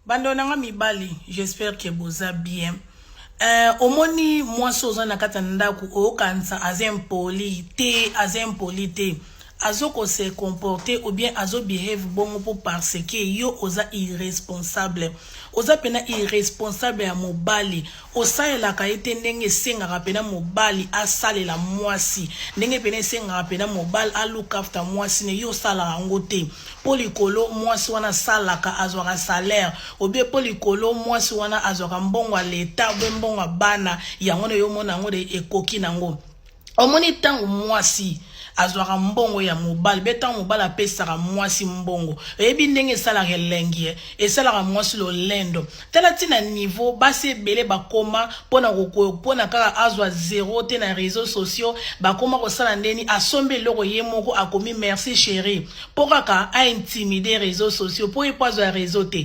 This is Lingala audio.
Bando na nga mibali, j'espère que boza bien. Omoni mwasi oza na kati ya ndako, oyokanisa aza impoli te, aza impoli te, azoko se comporter ou bien azobehave bongo mpo parce que yo oza irresponsable. Oza mpena irresponsable ya mobali. Osalelaka ye te ndenge esengaka mpena mobali asalela mwasi, ndenge mpena esengaka mpena mobali alook after mwasi ne. Yo osalaka yango te mpo likolo mwasi wana asalaka, azwaka salaire, obie mpo likolo mwasi wana azwaka mbongo ya leta, obie mbongo ya bana. Yango nde yomona yango de ekoki nango. Omoni, ntango mwasi azwaka mbongo ya mobali be, ntango mobali apesaka mwasi mbongo, oyebi ndenge esalaka elengi, esalaka mwasi lolendo. Tala ntina niveau basi ebele bakoma mpona kaka azwa zero te na réseaux sociaux. Bakoma kosala ndeni asombi eloko, ye moko akomi "Merci chéri", mpo kaka aintimide réseaux sociaux, mpo ye mpo azwa réseau te.